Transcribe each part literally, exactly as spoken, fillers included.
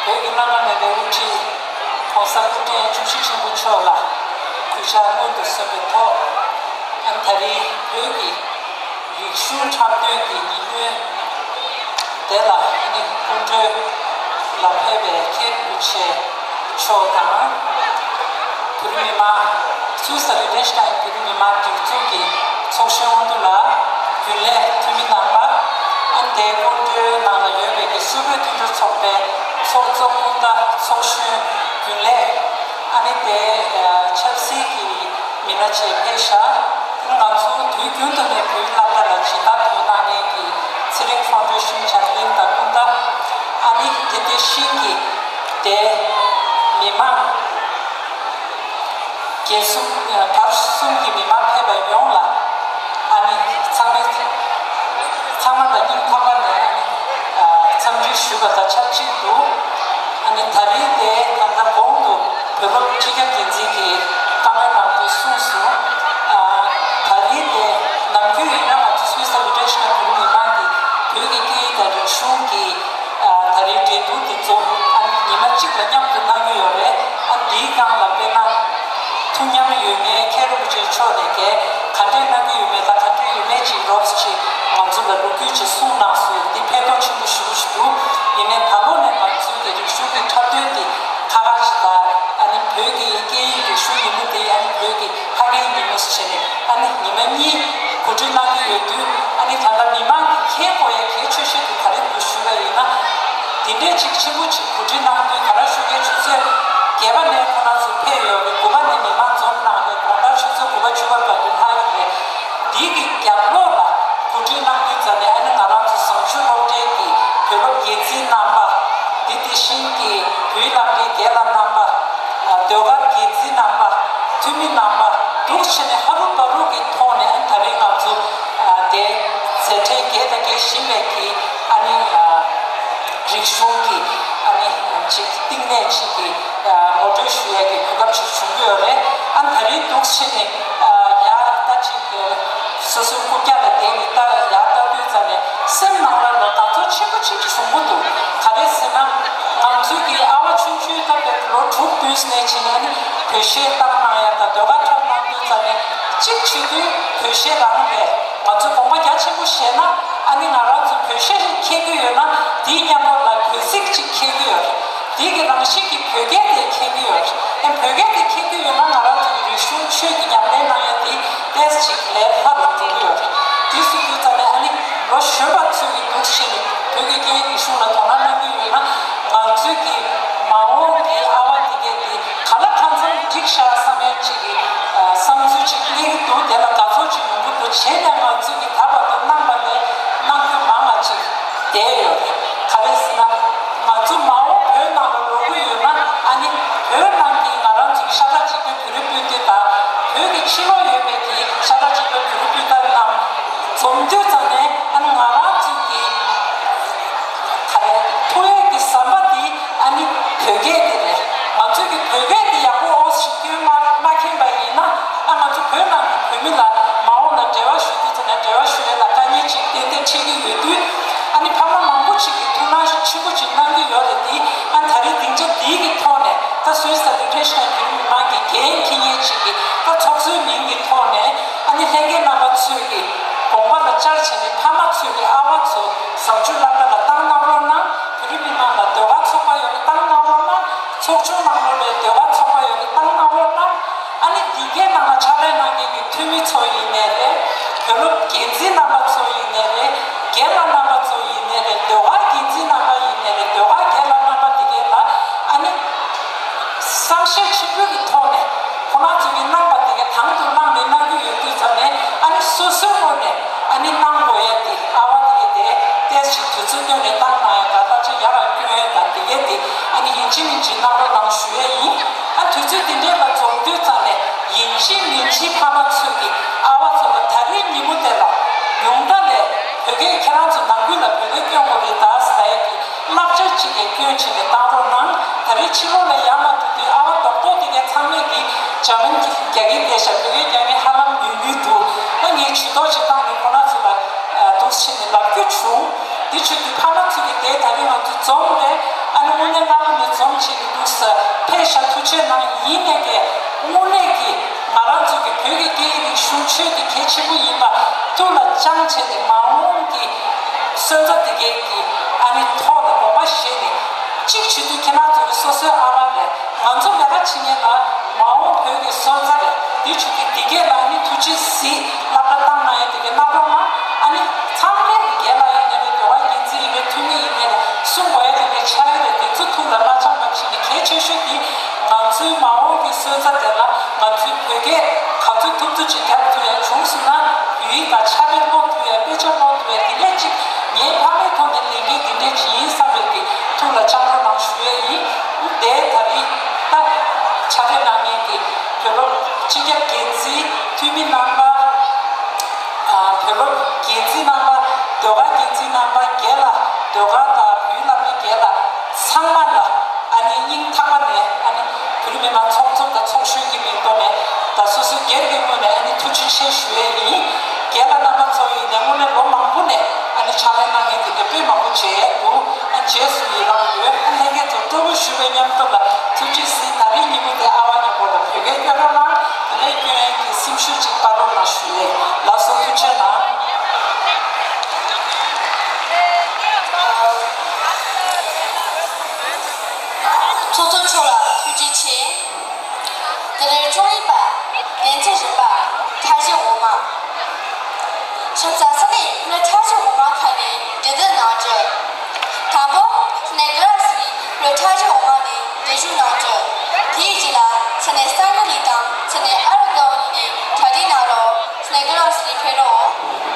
བོད་ཀྱི་བླ་ན་མེད་པའི་དབུ་ཁྲིད་༸གོང་ས་སྐུ་ཕྲེང་བཅུ་བཞི་ཆེན་པོ་མཆོག་ལ་གུས་ཕྱག་སྔོན་དུ་སོན་པའི་ཐོག་ཨ་ནི་ད་རེས་བོད་ཀྱི་རིག་གཞུང་འཁྲབ་སྟོན་གྱི་ཉིན་མོའི་དེ་ལ་ཨ་ནི་སྐུ་མགྲོན་ལ་ཕེབས་པའི་མཁན་རིན་པོ་ཆེ་མཆོག་དང་། བོད་མི་མང་། སུད་སི་ལ་རེ་ཌེ་ཤི་ཀ་ཡིན་བོད་མི་མང་སྒྲིག་འཛུགས་ཀྱི་ཚོགས་གཞོན་དབང་འདུས་ལགས། རྒྱུན་ལས་འཐུས་མི་རྣམ་པ། ཨ་ནི་དེའི་སྐུ་མགྲོན་ནང་ལ་ཡོད་པའི་གི་སུད་བོད་མཐུན་སྒྲིལ་ཚོགས་པའི་ཚོགས་གཙོ་སྐུ་ཟླ་ཚོགས་གཞོན་རྒྱུན་ལས། ཨ་ནི་དེའི་ཆབ་སྲིད་ཀྱི་མི་སྣ་བཅས་ཕེབས་ཤག་ང་ཚོ་དུས་རྒྱུན་དུ་ནས་བོད་སློབ་གྲྭ་ལ་སྦྱིན་བདག་དོན་གནང་མཁན་གྱི་ཚེ་རིང་ཕའུན་ཌེ་ཤན་འཇར་པན་དང་སྐུ་ཟླ། ཨ་ནི་དེ་དེ་བཞིན་གྱི་དེ་མི་མང་། རྒྱལ་གསུམ་བར་གསུམ་གྱི་མི་མང་ཕེབས་པ་ཡོངས་ལ་ཨ་ནི་ཚང་མས་ཚང་མ་ལ་སྙིང་ཐག་པ་ནས་ཨ་ནི་འཚམས་འདྲི་ཞུ་བ་དང་ཆབས་ཅིག་ཏུ་ཨ་ནི་ད་རེས་དེ་ད་ལྟ་གོང་དུ་བོད་སློབ་སྤྱི་ཁྱབ་འགན་འཛིན་གྱིས་བཀའ་མོལ་གནང་དུས་གསུངས་སོང་། ཨ་ད་རེས་དེ་ནམ་རྒྱུན་ཡིན་ན་ང་ཚོ་སུད་སི་ལ་རེ་ཌེ་ཤི་ཀ་བོད་མི་མང་གི་བོད་ཀྱི་སྐད་ཡིག་དང་རིག་གཞུང་གི་ད་རེས་འགྲན་བསྡུར་འདི་ཚོ་ཨ་ནི་ཉི་མ་གཅིག་ལ་མཉམ་དུ་གནང་གི་ཡོད་རེད། ཨ་འདིའི་སྒང་ལ་དཔེར་ན་ཐུགས་མཉམ་ཡོད་མཁན་མཁན་རིན་པོ་ཆེ་མཆོག་ནས་གས་ག་འདྲས་གནང་གི་ཡོད་མེད་དང་ག་འདྲས་ཡོད་མེད་ཅིག་རོབ་ཅིག་ང་ཚོ་ལ་ལོ་རྒྱུས་ཅིག་གསུངས་གནང་སོང་། འདི་ཕན་ཐོགས་ཆེན་པོ་ཞེ་པོ་ཞིག་འདུག་ཡིན་ནའི་ད་ལོ་ནས་ང་ཚོའི་གི་རིག་གཞུང་གི་འཁྲབ་སྟོན་འདི་ཁ་ཁ་ཅིག་དང་ཨ་ནི་བོད་ཀྱི་སྐད་ཡིག་རིག་གཞུང་ཉིན་མོ་འདི་ཨ་ནི་བོད་ཀྱི་ཕ་སྐད་ཉིན་མོ་ཟེར་ནས་ཨ་ནི་ཉི་མ་གཉིས་གོ་སྒྲིག་གནང་གི་ཡོད་དུས། ཨ་ནི་ད་ལྟ་མི་མང་གིས་མཁྱེན་དགོས་ཡ་གལ་ཆེ་ཤོས་དེ་ག་རེ་འདུག་ཞུས་པ་ཡིན་ན། འདི་འདྲས་ཅིག་ཆེན་པོ་ཅིག་གོ་སྒྲིག་གནང་དུས་ག་རེ་ཞུ་གལ་ཆུ་ཚོད་བརྒྱད་པ་ནས་ཁོ་རང་ཚོ་ཕེབས་ཡོད་རེད། དགུ་པ་ནས་མི་མང་འཛོམས་གནང་རེད། དགོང་དག་ཆུ་ཚོད་དགུ་པ་བཅུ་པ་བར་དུ་ལྷག་གི་རེད། འདི་གི་རྒྱབ་ལོགས་ལ་གོ་སྒྲིག་གནང་དུས་ཙམ་ནས་ཨ་ནི་ང་རང་ཚོ་བཟང་སྤྱོད་སློབ་གྲྭའི་གི་བོད་སློབ་འགན་འཛིན་རྣམ་པ། འདི་དེ་བཞིན་གྱི་བོད་སློབ་གྲྭའི་རྒན་ལགས་རྣམ་པ། ཟློས་གར་འགན་འཛིན་རྣམ་པ། འཐུས་མི་རྣམ་པ། འདུག་བྱས་ནས་ཧ་རུ་བ་རུ་གི་ཐོག་ནས་ད་རེས་ང་ཚོ་དེ་མཛད་འཕྲིན་རྒྱས་དང་རྒྱས་བཞིན་པའི་གི་ཨ་ནི་རིག་གཞུང་གི་ཨ་ནི་ཅིག་བསྟི་གནས་ཅིག་གི་ངོ་སྤྲོད་ཞུ་ཡས་ཀྱི་གོ་སྐབས་ཅིག་བྱུང་གི་ཡོད་རེད། ཨ་ནི་ད་རེས་འདུག་བྱས་ནས་ཡ་ད་ཅིག་སོ་སོའི་རྐུབ་བཀྱག་ལ་བསྡད་ནས་ད་ཡར་ལྟ་དུས་ཙམ་ནས་སེམས་ནང་ལ་ལ་དགའ་ཚོར་ཆེན་པོ་ཅིག་བྱུང་གི་འདུག་ག་རེ་ཟེར་ན། ང་ཚོའི་གི་ཨ་བ་ཆུང་ཆུང་ད་ལྟ་ལོ་དྲུག་བདུན་ནས་བྱས་ནས་ནི་བོད་གཞས་བཏང་གནང་ཡ་དང་ཟློས་གར་འཁྲབ་གནང་དུས་ཙམ་ནས་གཅིག་བྱེད་དུས་བོད་གཞས་རང་རེད། ང་ཚོས་དགོངས་པ་རྒྱ་ཆེན་པོ་བཞེས་ན་ཨ་ནི་ང་རང་ཚོ་བོད་གཞས་ཤིག་མཁྱེན་གྱི་ཡོད་ན་དེའི་མཉམ་པོ་ལ་བོད་ཚིག་ཅིག་མཁྱེན་གྱི་ཡོད་རེད། དེ་གི་རང་བཞིན་གྱི་བོད་སྐད་དེ་མཁྱེན་གྱི་ཡོད་རེད། ཨ་བོད་སྐད་དེ་མཁྱེན་གྱི་ཡོད་ན་ང་རང་ཚོ་གི་རིག་གཞུང་ཆོས་ཀྱི་ཉམས་ལེན་གནང་ཡ་དེ་ཏོག་ཙམ་ཅིག་ལས་སླ་རུ་འགྲོ་གི་ཡོད་རེད། དེ་སུ་དུས་ཙམ་ནས་ཨ་ནི་ལོ་གཞོན་པ་ཚོས་ཀྱི་འདུག་བྱས་ནས་བོད་ཀྱི་སྐད་ཡིག་རིག་གཞུང་ལ་དོ་སྣང་གནང་གི་ཡོད་ན་ང་ཚོའི་གི་མ་འོངས་ཀྱི་ཨ་བ་དེ་གས་དེ་ག་ལ་གང་འཚམ་འགྲིག་ཤག་བསམ་ཡ་ཅིག་གི་བསམ་ཚུལ་ཅིག་སླེབས་ཀྱི་འདུག་དེ་ལ་དགའ་ཚོར་ཅིག་ཡོང་གི་འདུག་བྱས་ནས་ང་ཚོས་ཀྱི་ད་བར་དུ་གནང་པ་ལས་གནང་རྒྱུ་མང་བ་ཅིག་བསྡད་ཡོད་རེད། ག་རེ་ཟེར་ན། ང་ཚོ་མ་འོངས་བོད་ནང་ལ་ལོག་གི་ཡོད་ན་ཨ་ནི་བོད་ནང་གི་ང་རང་ཚོ་གི་ཤ་ཁྲག་གཅིག་པའི་བོད་རིགས་སྤུན་ཟླ་དང་བོད་ཀྱི་ཕྱི་ལོགས་ཡོད་པའི་གི་ཤ་ཁྲག་གཅིག་པའི་བོད་རིགས་སྤུན་ཟླ་རྣམས་འཛོམས་དུས་ཙམ་ནས་ཨ་ནི་ང་རང་ཚོ་གི་ག་རེ་ཐུག་ཡས་ཀྱི་ཟམ་པ་དེ་ཨ་ནི་བོད་སྐད་དེ་རེད། ང་ཚོ་གི་བོད་སྐད་དེ་ཡག་པོ་ཨོ་ཞིག་སྐྱོན་མ་མ་མཁྱེན་པ་ཡིན་ན་ཨ་ང་ཚོ་བོད་ནང་གི་བོད་མི་ལ་མ་འོངས་ལ་འབྲེལ་བ་ཞུ་དུས་ཙམ་ནས་འབྲེལ་བ་ཞུ་ཡས་ལ་དཀའ་ངལ་ཅིག་ཏན་ཏན་འཕྲད་ཀྱི་ཡོད་དུས། ཨ་ནི་ཕ་མ་མང་པོ་ཅིག་གིས་ཐུགས་སྣང་ཆེན་པོ་ཅིག་གནང་གི་ཡོད་རེད་དེ། ཨ་ད་རེས་སྡིངས་ཆ་འདིའི་གི་ཐོག་ནས་ད་སུད་སི་དང་ལི་ཊེ་ཤི་ནང་བོད་མི་མང་གི་འགན་འཁྱེར་མཁན་ཅིག་གིས་ད་ཚོགས་གཙོའི་མིང་གི་ཐོག་ནས་ཨ་ནི་ལྷན་རྒྱས་རྣམ་པ་ཚོས་ཀྱི་དགོངས་པ་ལ་བཅར་བྱས་ནས་ཕ་མ་ཚོས་ཀྱི་ཨ་བ་ཚོ་བཟང་སྤྱོད་སློབ་གྲྭ་ལ་བཏང་གནང་རོགས་གནང་། བོད་རིགས་མི་མང་ལ་ཟློས་གར་ཚོགས་པ་ཡོད་རེད་བཏང་གནང་རོགས་གནང་། ཚོགས་ཆུང་ནང་ལོགས་ལ་ཟློས་གར་ཚོགས་པ་ཡོད་རེད་བཏང་གནང་རོགས་གནང་། ཨ་ནི་འདི་གའི་ནང་ལ་ཕྱག་ལས་གནང་མཁན་གྱི་འཐུས་མི་ཚོ་ཡིན་ནའི་རེད། བོད་སློབ་འགན་འཛིན་རྣམ་པ་ཚོ་ཡིན་ནའི་རེད། རྒན་ལགས་རྣམ་པ་ཚོ་ཡིན་ནའི་རེད། ཟློས་གར་འགན་འཛིན་རྣམ་པ་ཡིན་ནའི་རེད། ཟློས་གར་རྒན་ལགས་རྣམ་པ་འདི་གའི་ལ་ཨ་ནི་བསམ་ཤེས་ཆེན་པོའི་གི་ཐོག་ནས་ཁོང་རྣམ་ཚོ་གི་གནང་བ་འདི་གའི་དང་དུ་བླངས་ནས་གནང་གི་ཡོད་དུས་ཙམ་ནས་ཨ་ནི་སོ་སོའི་ངོས་ནས་ཨ་ནི་གནང་དགོས་ཡ་དེ་ཨ་བ་འདི་གའི་དེ་ཏོག་ཙམ་དུས་ཚོད་བཏོན་ནས་བཏང་གནང་ཡ་དང་བསླབ་བྱ་ཡག་ག་སྐྱོན་ཡ་དང་འདི་གའི་དེ་ཨ་ནི་ཡིན་གཅིག་མིན་གཅིག་གནང་རོགས་གནང་ཞུ་ཡ་ཡིན། ཨ་དུས་ཚོད་དེ་འདྲའི་ལ་འཛོམས་དུས་ཙམ་ནས་ཡིན་གཅིག་མིན་གཅིག་ཕ་མ་ཚོས་ཀྱི་ཨ་བ་ཚོ་ལ་ད་རེས་ཉིན་མོ་དེ་ལ་ཉུང་མཐའ་ལས་བོད་སྐད་ཁྱེད་རང་ཚོ་ནང་ཁུལ་ལ་བོད་སྐད་སྐྱོན་དགོས་རེད་ད་ཟེར་ཡ་གི་བསླབ་བྱ་གཅིག་ལས་སྐྱོན་བྱས་ནས་བཏང་རོགས་གནང་། ད་རེས་ཕྱི་ལོགས་ལ་ཡར་མ་ཐུག་དུས་ཨ་བ་རྡོག་རྡོག་དེ་གའི་ཚང་མས་ཀྱི་འཇར་མན་གྱི་རྒྱ་སྐད་བསྡད་ཤག་བོད་སྐད་རྒྱག་མཁན་ཧ་ལམ་ཉུང་ཉུང་འདུག་ཨ་ངས་ཇུས་གཏོགས་ཅིག་བཏང་ནས་ཁོ་རང་ཚོ་ལ་འདུག་བྱས་ནས་ལབ་རྒྱུ་བྱུང་། འདི་བྱེད་དུས་ཕ་མ་ཚོ་གི་དེ་ད་རེས་ང་ཚོ་འཛོམས་རེད། ཨ་ནི་དངོས་གནས་སླ་པོ་ ཆོས་ནང་ཡིན་ནས་ཀྱི་དངོས་གནས་ཀྱི་ང་རང་ཚོ་གི་བོད་ཀྱི་སྐད་ཡིག་རིག་གཞུང་ཆོས་དེ་གལ་ཆེན་པོ་ཡིན་པ་ཐུགས་ལ་བཅངས་བྱས་ཏེ། མ་འོངས་ཀྱི་སོན་རྩ་དེ་གའི་གི་ཨ་ནི་ཐོག་ལ་དགོངས་པ་བཞེས་ནས་གཅིག་བྱེད་དུས། ཁྱེད་རང་ཚོ་གི་སོ་སོའི་ཨ་མ་རེད། ང་ཚོ་ལས་ཀ་བྱེད་མཁན་ལ་མ་འོངས་བོད་ཀྱི་སོན་རྩ་རེད། དེ་བྱེད་དུས་དེ་གས་ལ་ཨ་ནི་ཐུགས་རྗེ་གཟིགས། སློབ་གྲྭ་བཏང་གནང་ཡས་དེ་གའི་སློབ་གྲོགས་རྣམས་ཨ་ནི་ཚང་མས་རྒན་ལགས་ཡིན་ནའི་རེད། ཟློས་གར་འགན་འཛིན་ཡིན་ནའི་རེད། འཐུས་མི་ཡིན་ནའི་རེད། འཐུས་མི་ཡིན་ནའི་རེད། གསུང་དགོས་ཡ་དེ་འདྲའི་ཆགས་ཀྱི་རེད། དེ་ཚོ་ཐུགས་ལ་བླ་བྱང་ལ་བྱིན་ནས། གལ་ཆེ་ཤོས་དེ་ང་ཚོའི་མ་འོངས་ཀྱི་སོན་རྩ་དེ་ལ་ང་ཚོའི་བོད་སྐད་ག་ཚོད་ཐུབ་ཚོད་ཅིག་རྒྱབ་ཐུབ་ཡ་བྱུང་སོང་ན། བོད་ཡིག་དང་ཕྱག་དཔེ་ཀློག་ཐུབ་ཡ། དཔེ་ཆ་ཀློག་ཐུབ་ཡ། དེ་ནས་ཅིག་ངའི་ཕ་མའི་ཐོག་ནས་ལས་འགན་དེ་འདྲས་ཅིག་ཡིན་བསམ་པའི་གི་ཐུགས་ལ་བཅངས་རོགས་གནང་ཞུ་ཡས་ཡིན། དེ་ད་རེས་ད་ཕྱག་ལས་གནང་མཁན་གྱི་བོད་སློབ་སྤྱི་ཁྱབ་འགན་འཛིན། འཐུས་མི་རྣམ་པ། ཨ། བོད་སློབ་འགན་འཛིན་རྣམ་པ། ཟློས་གར་འགན་འཛིན་རྣམ་པ་རྒན་ལགས། ཟློས་གར་དང་བོད་ཡིག་བསླབ་མཁན་རྒན་ལགས་ཚང་མ་ལ་ཨ་ནི་སྙིང་ཐག་པ་ནས། ཨ་ནི་བོད་རིགས་མི་མང་ཚོགས་གཙོ་དང་ཚོགས་གཞོན་གྱི་མིང་ཐོག་ནས་དང་སོ་སོའི་སྒེར་གྱི་ངོས་ནས་ཨ་ནི་ཐུགས་རྗེ་ཆེ་ཞུ་ཡས་ཡིན། རྒན་ལགས་རྣམ་པ་ཚོ་ཡིན་ནའི་དངོས་གནས་ལོ་མང་པོ་ནས་ཨ་ནི་ཕྱག་ལས་གནང་མཁན་དེ་འདྲ་དཔེ་མང་པོ་མཇལ་འདུག་ཨ། རྗེས་སུ་ཡི་རང་ཡོད། ཨ། ལྷན་རྒྱས་ཚོ་སྤྲོ་པོ་ཞུ་བའི་མཉམ་དུ་ལ་ཐུགས་རྗེ་གཟིགས། ད་རེས་ཉིན་མོ་དེ་ཨ་བ་མཉམ་པོ་ལ་བོད་སྐད་སྐྱོན་རོགས་གནང་། དེ་ནས་སྐྱོན་ཡས་ཀྱི་སེམས་ཤུགས་ཅིག་སྤར་རོགས་གནང་ཞུ་ཡས། ལགས་སོ། ཐུགས་རྗེ་གནང་། ཚོགས་གཙོ་མཆོག་ལ་ཐུགས་རྗེ་ཆེ། དེ་རིང་ཅོག་ཡིག་པ། བདེན་ཚིག་རིམ་པ། ཁྲ་ཆེན་འོ་མ། ཤམ་ས་ས་ནས་ལོ་ཁྲ་ཆེན་འོ་མ་ཁ་ནས་འབྲེལ་འདོད་གནང་རྒྱུ། དང་པོ་ནེ་ག་ར་སི་ལོ་ཁྲ་ཆེན་འོ་མ་ནས་འབྲེལ་ཞུགས་གནང་རྒྱུ། དེའི་རྗེས་ལ་ས་གནས་སང་ག་ལི་དང་ས་གནས་ཨ་ར་གའོ་གཉིས་ནས་གྲ་སྒྲིག་གནང་རོགས། ནེ་ག་ར་སི་ཕེབས་རོགས།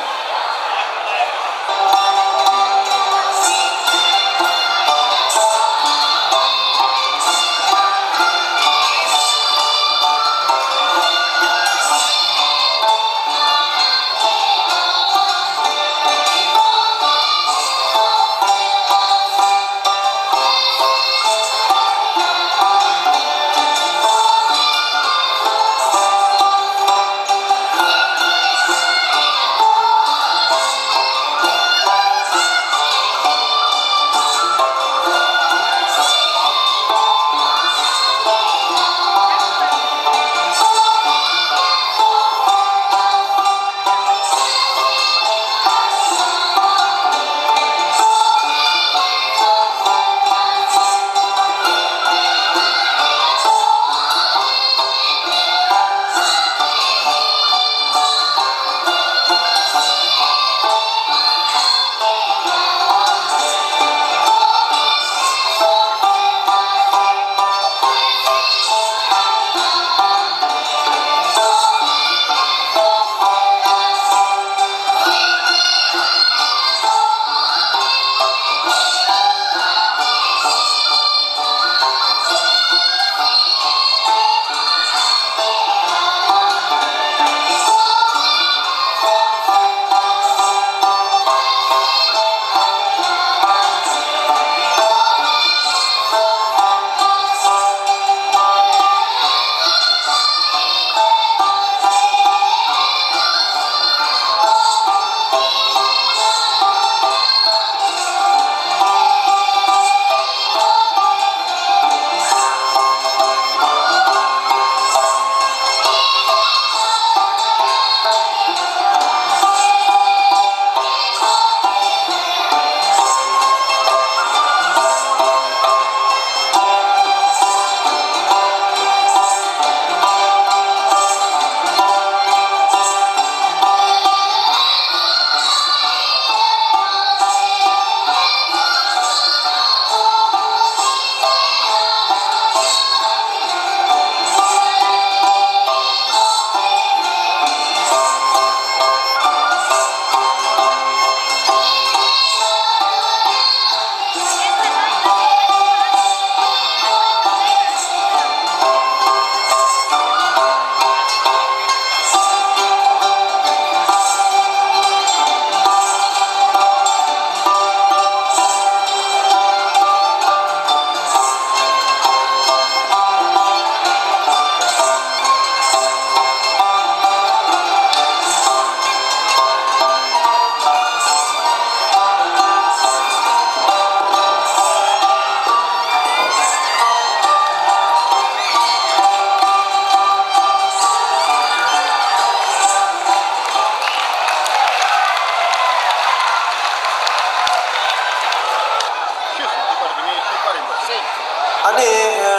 ཨ་ནི་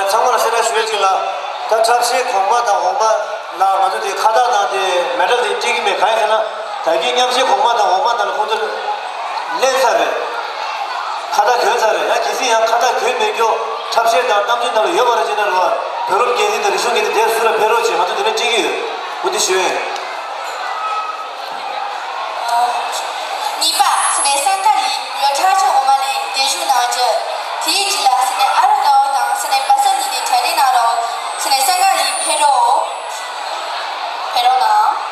ཚང་མ་ལ་གསལ་བསྒྲགས་ཞུ་ཡས་ཅིག་ལ། ད་འཁྲབ་ཆས་གོང་མ་དང་འོག་མ་ལ་ང་ཚོ་དེ་ཁ་བཏགས་དང་དེ་མེ་ཌལ་དེ་སྤྲད་ཀྱི་མེད། གང་ཡིན་ཟེར་ན། ད་གིན་མཉམ་ཞུགས་གོང་མ་དང་འོག་མ་ནང་ལ་ཁོང་ཚོ་ལེན་ཚར་རེད། ཁ་བཏགས་གྱོན་ཚར་རེད། ཡང་གལ་སྲིད་ཡང་ཁ་བཏགས་གྱོན་མེད་རྒྱུ་འཁྲབ་ཆས་དང་གཏམ་རྒྱུད་ནང་ལ་ཡོད་པ་རེད་ཅེ་ན་རེད་བ། བོད་རབ་རྒྱལ་མཚན་དང་རིག་གཞུང་དགེ་ལྡན་དེ་ཚོ་ལ་ཕེབས་རོགས་བྱེད། ང་ཚོ་དེ་འདྲ་སྤྲད་ཀྱི་ཡོད། འོ་དེ་ཞུ་ཡིན། གཉིས་པ། ས་གནས་སིངྒ་ལའི་ཡོ་ཁྲ་ཆོ་འོག་མ་ནས་རྒྱན་ཞུ་གནང་རྒྱུ། དེའི་རྗེས་ལ་ས་གནས་ཨ་རོ་དགའ་བོ་དང་ས་གནས་སྦ་སལ་གཉིས་ནས་གྲ་སྒྲིག་གནང་རོགས། ས་གནས་སིངྒ་ལའི་ཕེབས་རོགས། ཕེབས་རོགས་གནང་།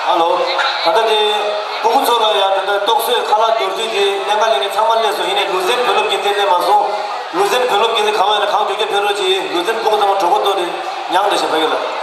ཨ་ལོ། ད་ལྟ་དེ། སྤུ་གུ་ཚོ་ལ་ཡང་ད་ལྟ་རྟོག་བཟོས་ཁ་ལག་མདོར་བསྡུས་དེ་གནད་འགག་ལས་ངན་ཚང་མ་སླེབས་སོང་། ཡིན་ནའི་ལུས་རྩལ་བོད་སློབ་དགེ་རྩེ་སླེབས་མ་སོང་། ལུས་རྩལ་བོད་སློབ་དགེ་རྩེ་གང་ཡོད་ན་གང་མགྱོགས་མགྱོགས་ཕེབས་རོགས་གྱིས། ལུས་རྩལ་སྤུ་གུ་ཚང་མ་གྲོད་ཁོག་ལྟོགས་ཏེ་མྱངས་བསྡད་ཤག་ཕ་གི་ལ།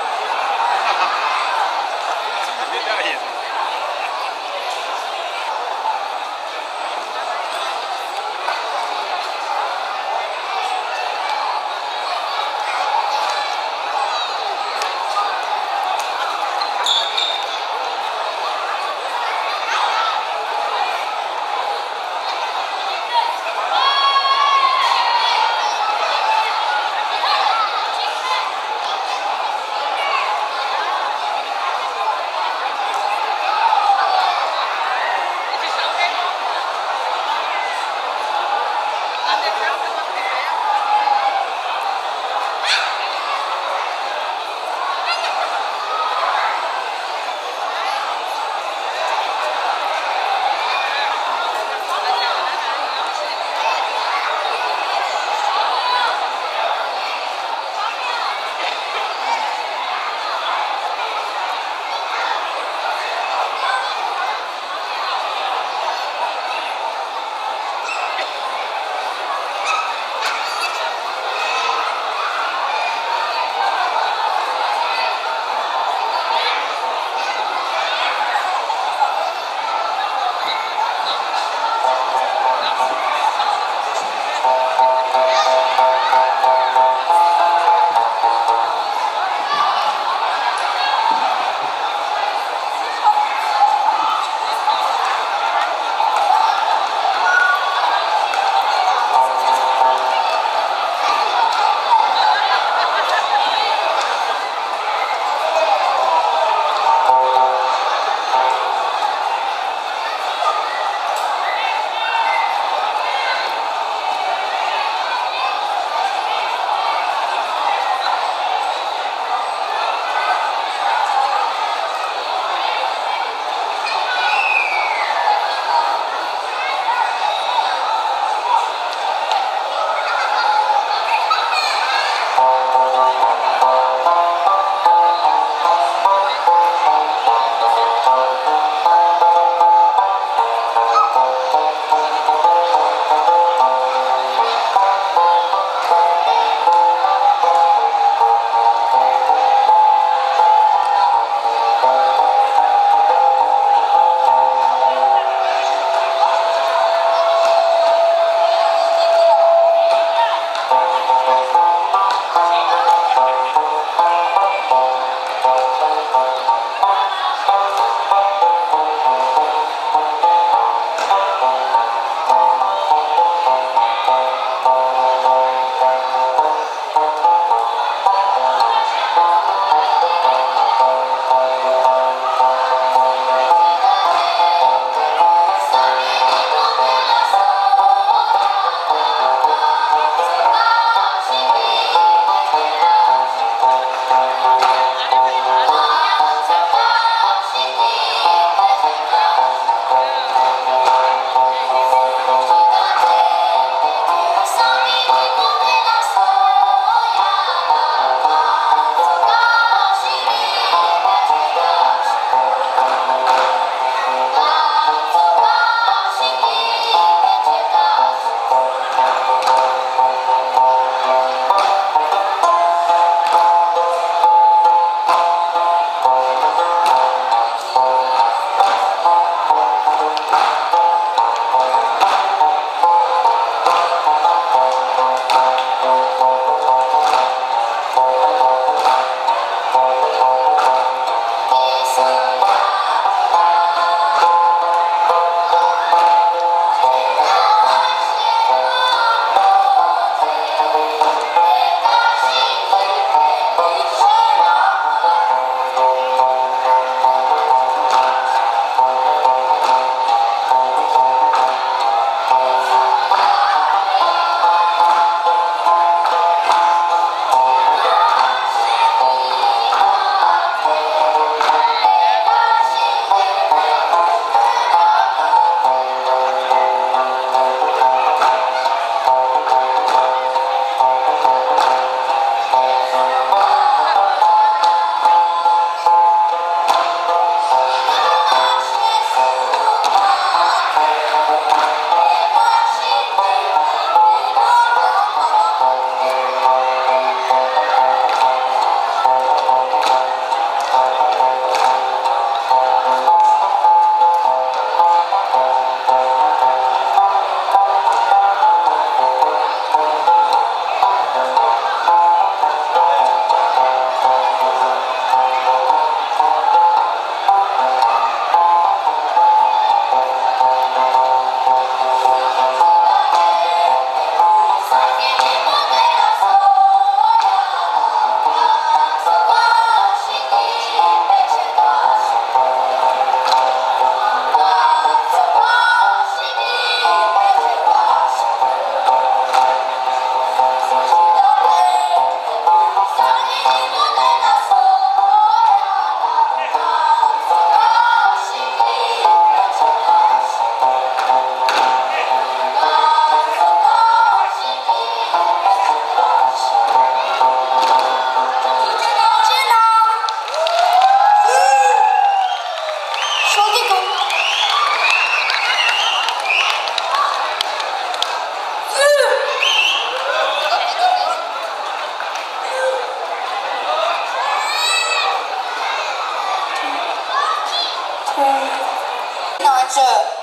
གནང་བྱུང་།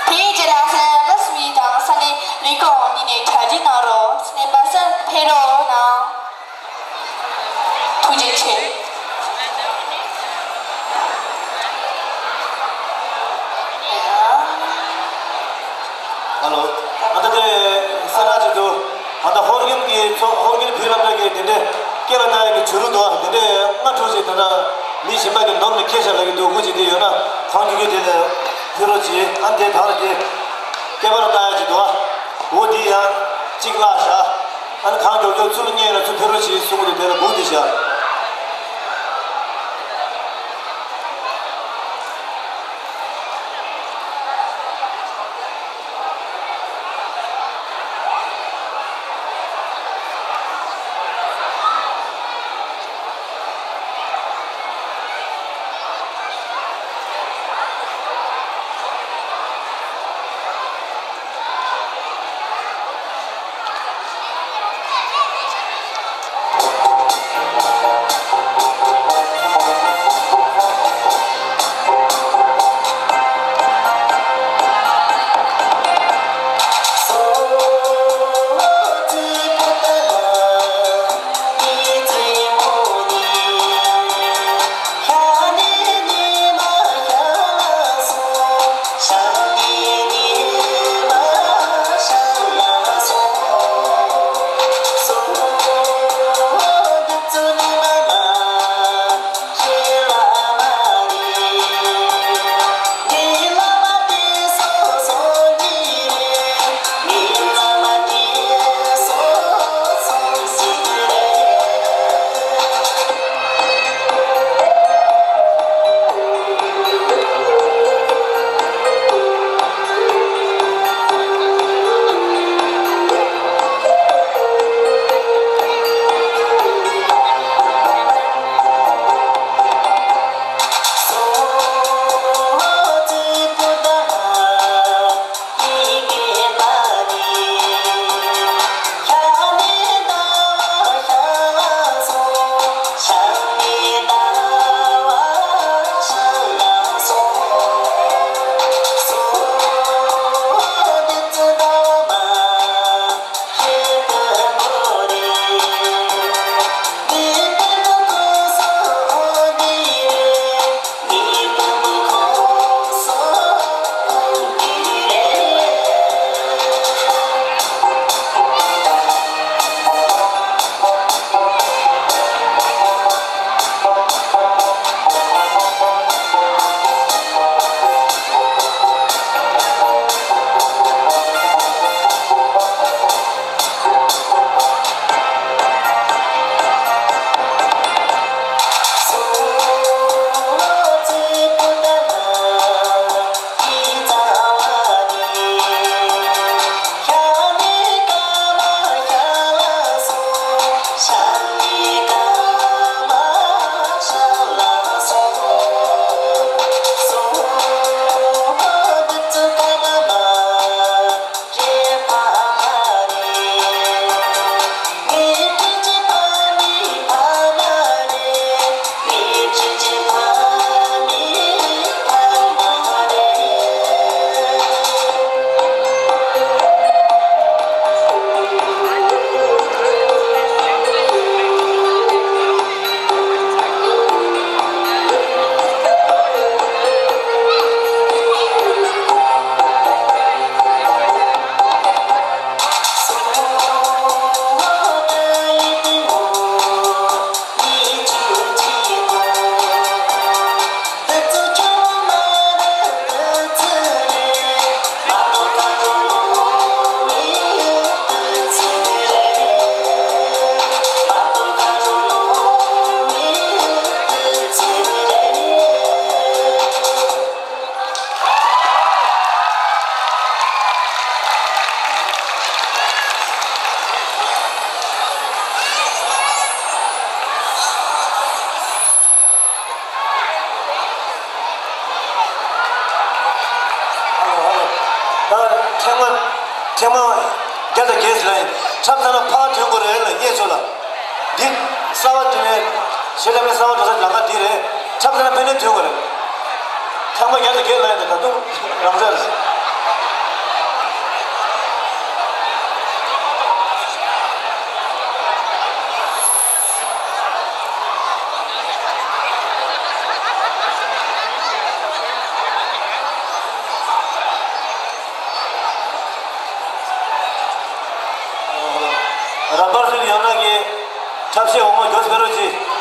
དེའི་རྗེས་ལ་ས་གནས་པ་སུ་ཡི་དང་ས་གནས་ལས་ཁུངས་གཉིས་ནས་གྲ་སྒྲིག་གནང་རོགས། ས་གནས་པ་སར་ཕེབས་རོགས་གནང་། ཐུགས་རྗེ་ཆེ། ཧ་ལོ། ང་ད་ལྟ་གསལ་བསྒྲགས་ཅིག་འདུག་ང་ད་ཧོར་གྱིམ་གྱི་ཚོ་ཧོར་གྱིམ་བུ་སློབ་གྲྭ་གི་དེ་འདྲའི་སྐེ་ལ་བཏགས་ཡག་གི་བྱུ་རུ་འདུག་དེ་འདྲའི་ལྔ་དྲུག་ཅིག་ད་ལྟ་མི་གཞན་པ་གི་ནོར་ནས་ཁྱེར་བཞག་ལབ་ཀྱི་འདུག་སྐུ་མཁྱེན་དེ་ཡོད་ན་གང་མགྱོགས་མགྱོགས་དེ་ལ་ཕུལ་རོགས་གྱིས། ཨ་ནི་དེ་དང་ར་དེ་སྐེད་པ་ལ་བཏགས་ཡག་ཅིག་འདུག་འོ་དེ་ཡང་གཅིག་བརླག་བཞག་ཨ་ནི་གང་མགྱོགས་མགྱོགས་ཚུར་རྙེད་ན་ཚུར་ཕུལ་རོགས་གྱིས་གསུང་གི་འདུག་དེ་ལ་སྒུག་བསྡད་བཞག་ད་ཐེངས་མ་ཐེངས་མ་བརྒྱ་དང་བརྒྱད་ཟེར་ལ་ཡིན། འཁྲབ་ཚར་ན་ཕར་ཐོན་དགོས་རེད་ལ་སྙད་ཚོ་ལ། འདི་གསར་བ་འདི་ནས་ཞེ་དྲག་པའི་གསར་བ་འགྲོ་ས་ལམ་ཁ་འདི་རེད། འཁྲབ་ཚར་ན་ཕན་ནས་ཐོན་དགོས་རེད། ཚང་མ་རྒྱ་དང་རྒྱ་ལ་ཡོད་ད་དུང་རང་སར། ར་བར་ཚུགས་ཡོད་ན་གི་ཐབས་ཤེས་འོང་མ་མགྱོགས་སེ་རོགས་གྱིས།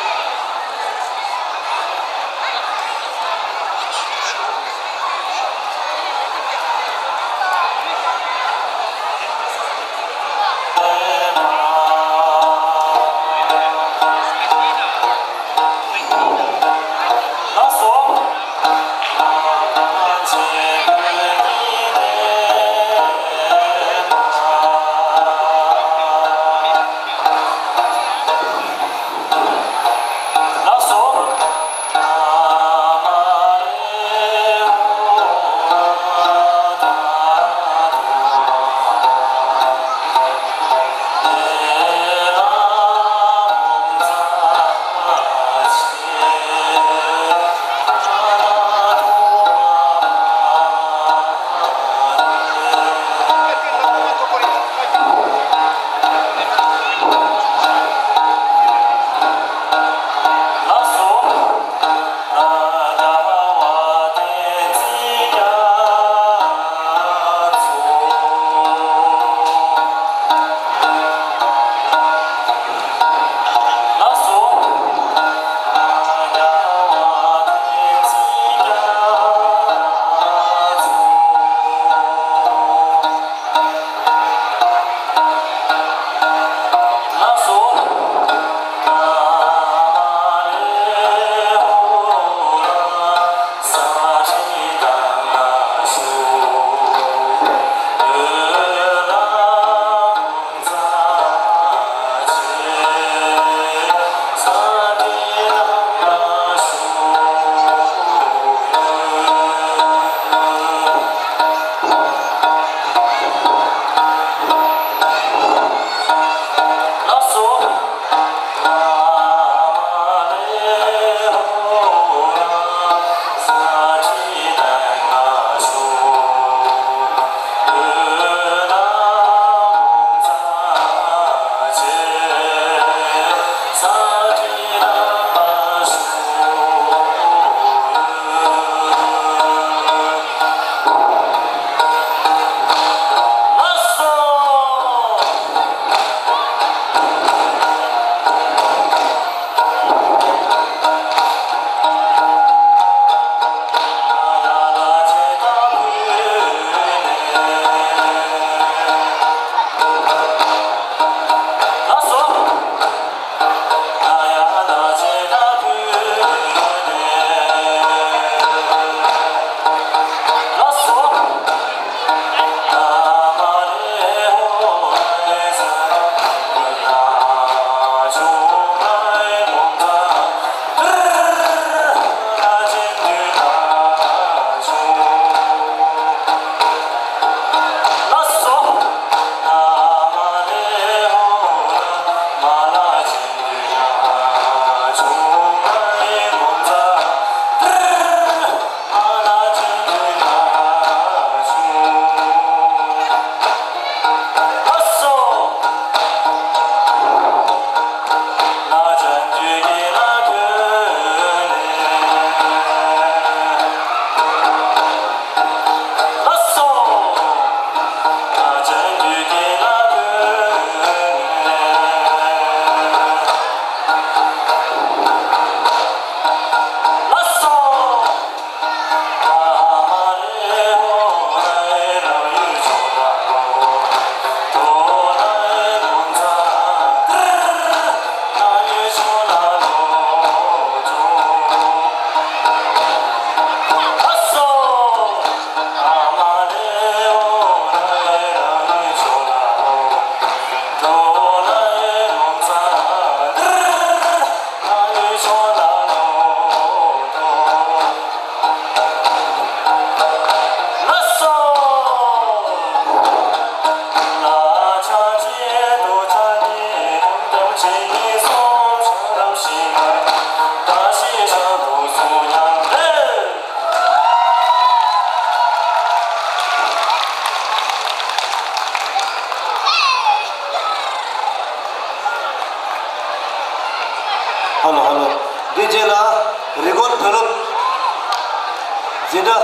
འཛིན་གྲྭ་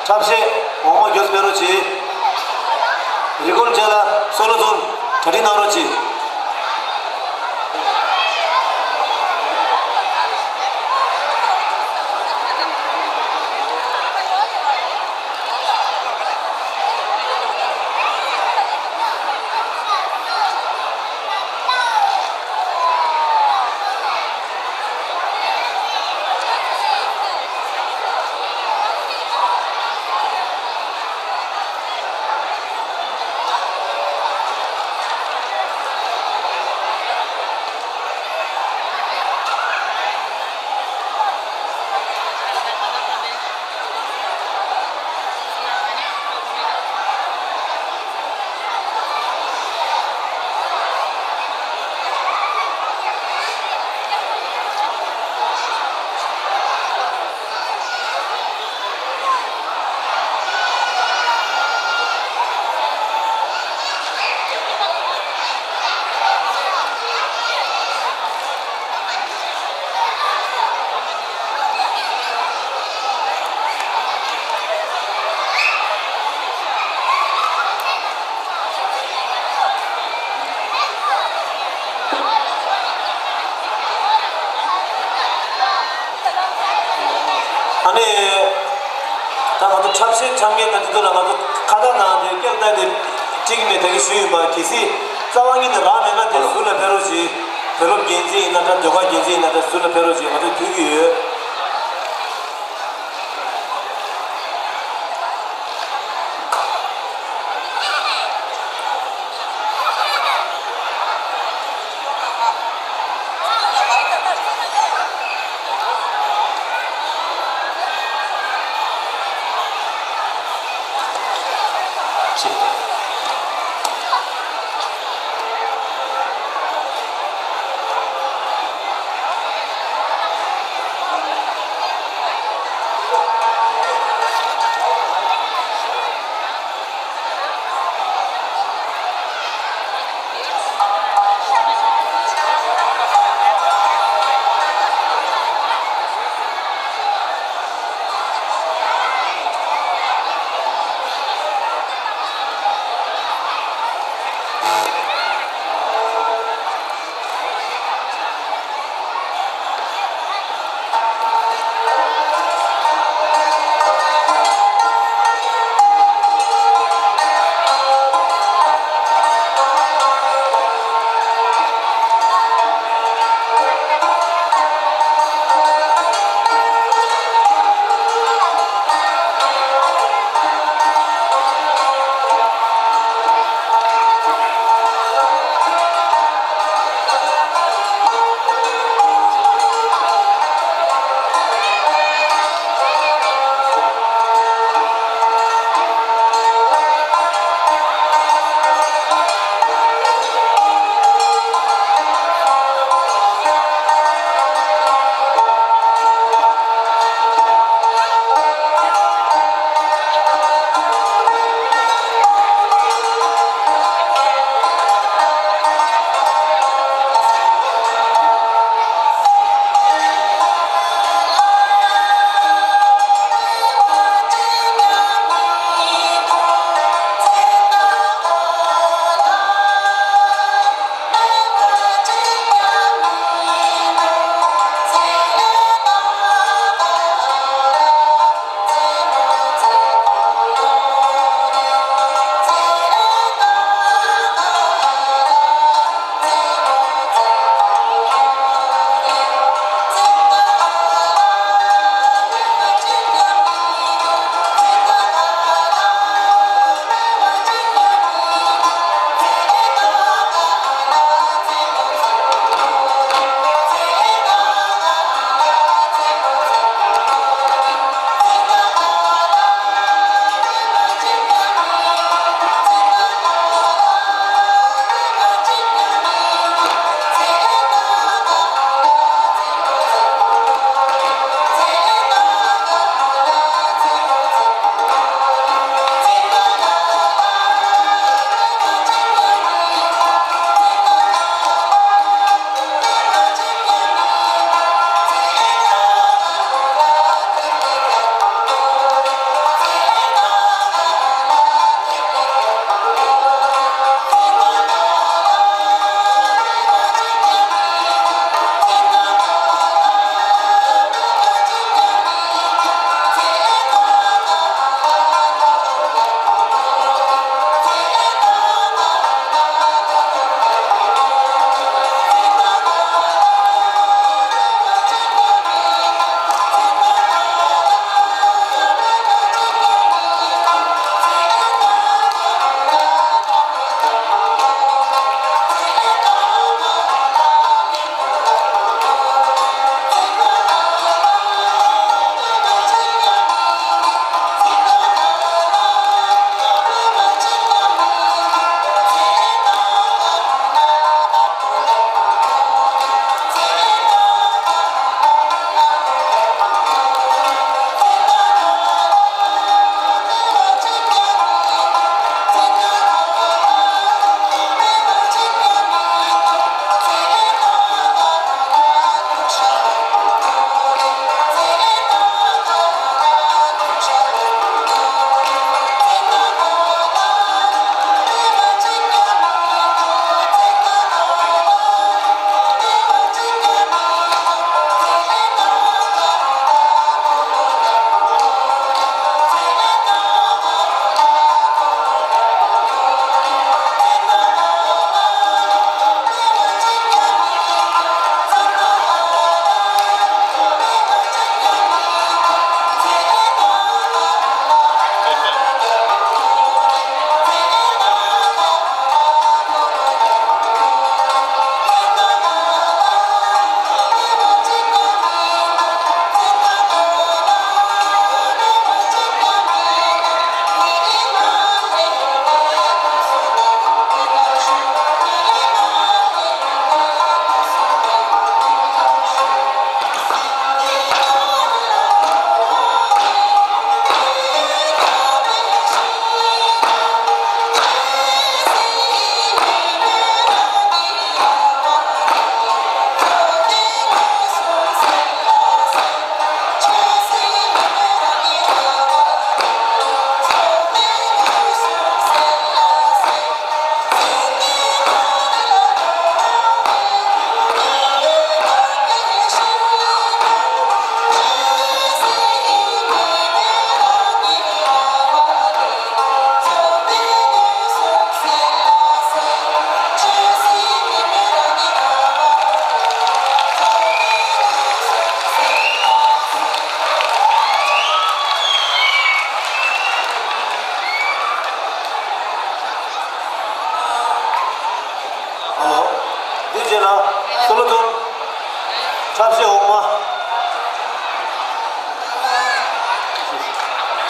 འཁྲབ་གཞས་འོག་མ་མགྱོགས་སྤེལ་རོགས་གྱིས། རི་ཀོན་ཅ་ལག་སོ་ལོ་ཚོར་གྲ་སྒྲིག་གནང་རོགས་གྱིས། ཨ་ནི། ད་ང་ཚོ་འཁྲབ་གཞས་འཁྲབ་མཁན་དང་དེ་ཚོ་ལ་ང་ཚོ་ཁ་བཏགས་ནང་དེ་སྐད་བཏགས་དེ་འགྲིག་མེད་ད་གི་ཞུས་ཡིན་པ། གལ་སྲིད་རྩ་བ་ཉིད་ནས་རག་མེད་ན་དེ་ཟུར་ལ་ཕེབས་རོགས་གྱིས། བུ་སློབ་འགན་འཛིན་ཡིན་ན་འདྲ། ཟློས་གར་འགན་འཛིན་ཡིན་ན་འདྲ། ཟུར་ལ་ཕེབས་རོགས་གྱིས། ང་ཚོ་ཕུལ་གྱི་ཡོད།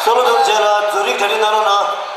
བསམ་བློ་དང་བཅས་ལ་རྫོགས་རིམ་གྲ་སྒྲིག་གནང་རོགས་གནང་།